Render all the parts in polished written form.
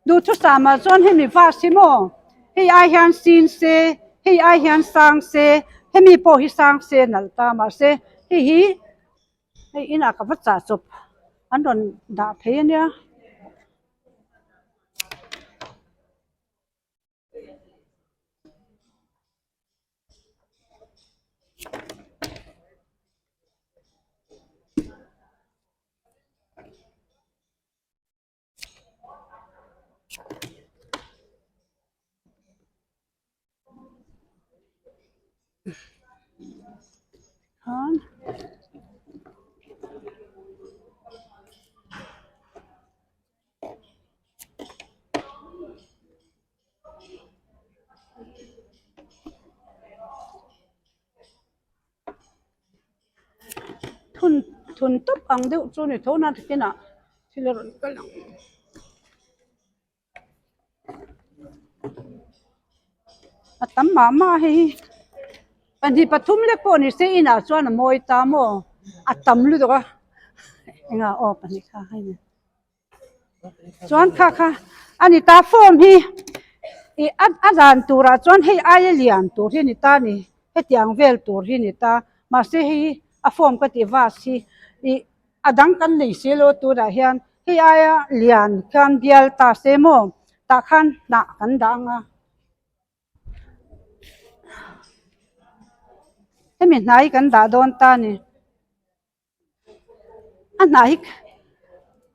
Duhthusam ah chuan hemi vase hi maw hei ai hian sin se hei ai hian sang se hemi pawh hi sang se nalh ta mahse hei hi hei inah ka va chah chawp an rawn dah phei ania. Khan thun thun tawp ang deuh chu ni tho na takinah thil a rawn kal ang. A tam mah mah a hei hi pahnih pathum lek pawh ni se inah chuan a mawi ta maw a tam lutuk a engah aw pahnih kha hei ni chuan kha kha a ni ta form hi ih a dan turah chuan hei aia lian tur hi a ni ta a ni hetiang vel tur hi a ni ta mahse hei hi a form ka tih vase hi ih a dang kan nei si lo tunah hian hei aia lian khian bial ta se maw tah khan hnah kan dah ang a hemi hnai kan dah dawn ta a ni a hnah hi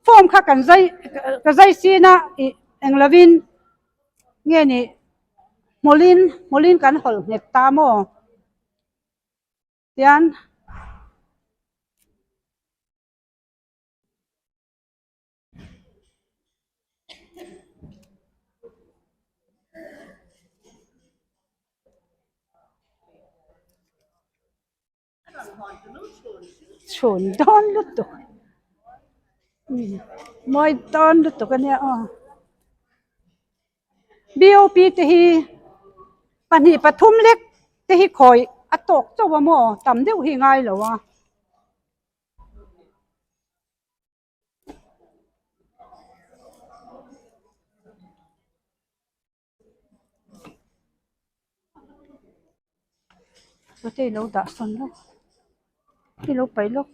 form kha kan zai ka zai sin a ih eng lovin nge ni hmawlhin hmawlhin kan hawlh nghet ta maw tian. Chhun dawn lutuk mawi dawn lutuk a nia aw B O P te hi pahnih pathum lek te hi khawi a tawk chauh a maw tam deuh hi ngai lo a. Hei lo dah sawn lawk hei lo paih lawk.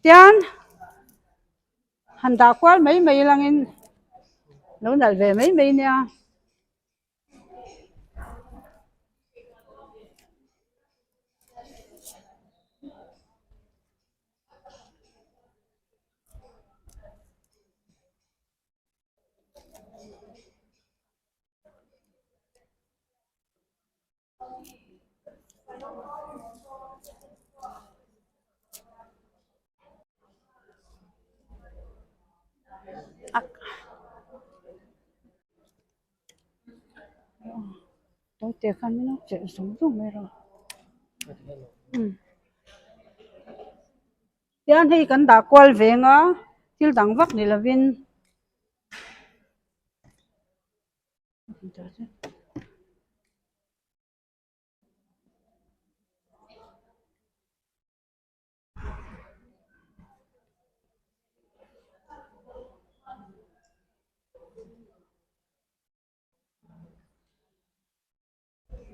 Tian han dah kual mai mai langin lo nalh ve mai mai nia. Tawite khan min lo chelh zung zung mai rawh tian hei kan dah kual veng a thil dang vak ni lovin.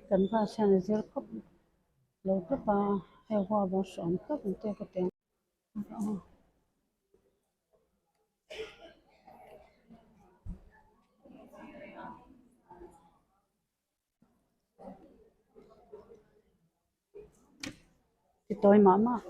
Kan bus hian a zir khawp lo khawp a hei huat a hreawm khawp ang te ka ti ang. Ti tawi mah mah.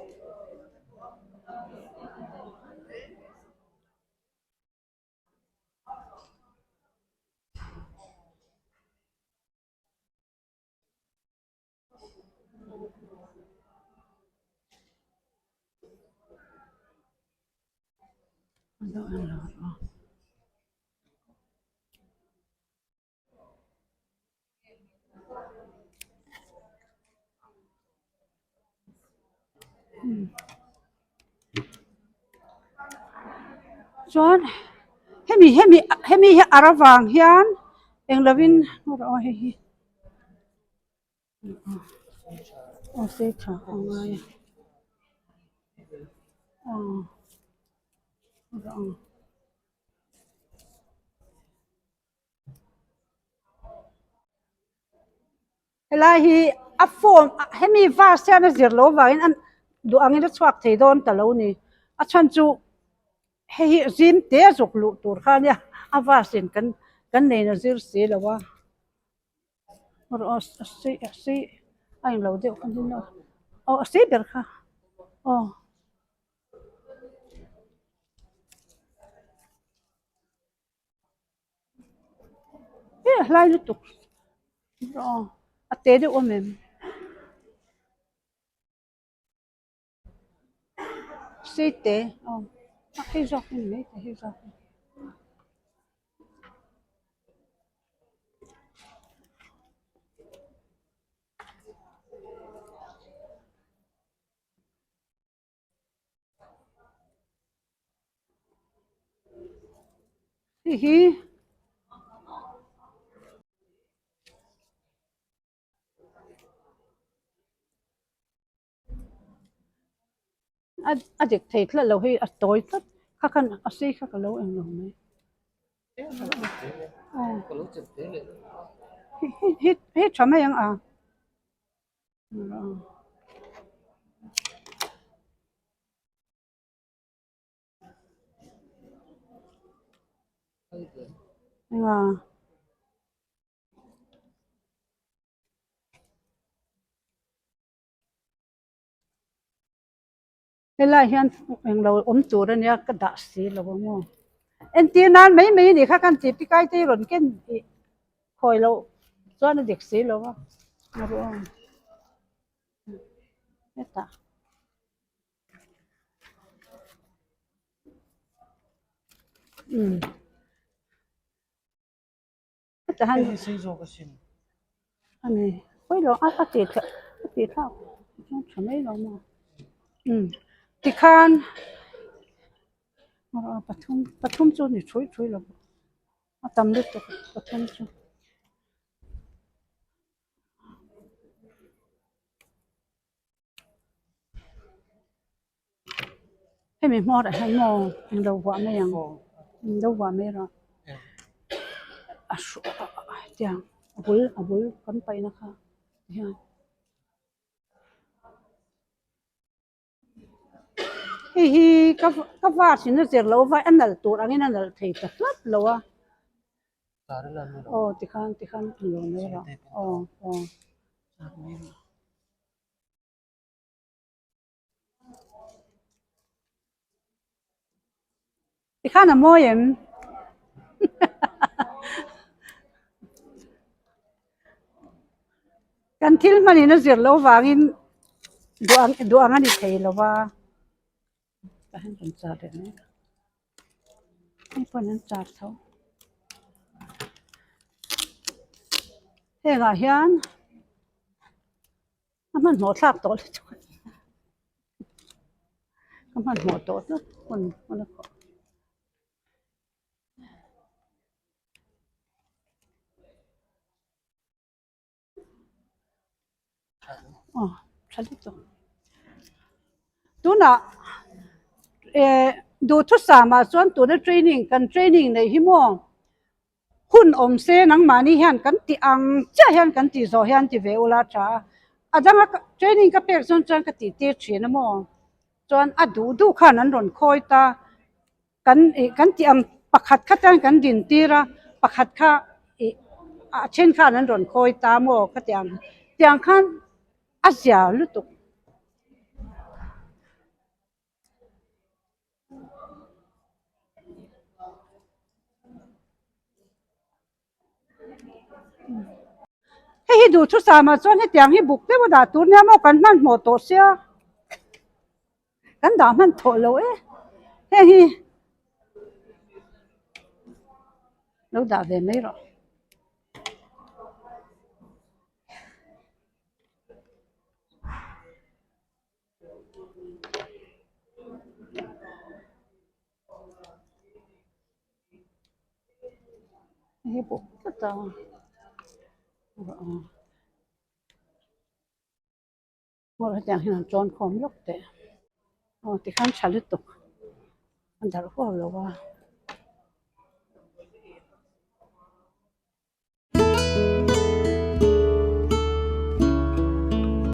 Chuan hemi hemi hemi hi ar avang hian eng lovin aw hei hi. Aw sei tha a ngai a aw rawh Helai hi a form hemi vase hian a zir loh avangin a duh angin a chhuak thei dawn ta lo ni. A chhan chu hei hi zim te a zuk luh tur kha ania a vase in kan kan neina zir si lo a. A sei a sei a englo deuh kha ni aw a sei ber kha aw. He a hlai lutuk aw a te deuh awm em sei te aw a hei zawk hi ni mai thei hei zawk hi. Hei hi a dik thei tlat lo hei a tawi tlat kha khan a sei kha ka lo eng lo mai hei hei tha mai ang a. Helai hian englo awm tur ania ka dah si lo ang aw entir nan mai mai anih kha kan tih pikai te hi rawn ken tih khawi loh chuan a dik si lo a hetah. Hetah hian Hei sei zawk asin. Ani pawi lo a a tih thlak a tih thlak chuan tha mai lo maw umm tikhan pathum pathum chu ni thui thui lo a tam lutuk pathum chu. Hemi hmawrah hian maw englo vuah mai ang englo vuah mai rawh a hetiang a bul a bul kan paihna kha hian hei hi ka ka vase in a zir loh vai a nalh tur angin a nalh thei ta tlat lo a aw tikhan tikhan englo mai rawh aw aw. Tikhan a mawi em? Kan thil hmanin a zir loh vangin duh ang duh ang a ni thei lo va, tah hian kan char leh mai a, hei pawn an char tho. Hengah hian. A hmanhmawh thlak tawh le chuan ka hmanhmawh tawh tlat hun hun a khawh. Aw tha lutuk tunah eh duhthusam ah chuan tuna training kan training neih hi maw. Hun awm se nangmahni hian kan tih ang chiah hian kan tih zawh hian ti ve ula tha a, a danga training ka pek zawn chuan ka tih tir thin a maw? Chuan a duh duh khan an rawn khawi ta, kan ih kan tih ang pakhat kha chuan kan din tir a, pakhat kha ih a then khan an rawn khawi ta maw ka ti ang, tiang khan a zia lutuk. Hei hi duhthusam ah chuan hetiang hi buk deuh a dah tur nia maw kan hmanhmawh tawh sia kan dah hman thawh lo e heng hi lo dah ve mai rawh. Hei pawh tlat a Hmawlh hetiang hian an tawn khawm lawk teh aw tikhan tha lutuk a darh huau lo a.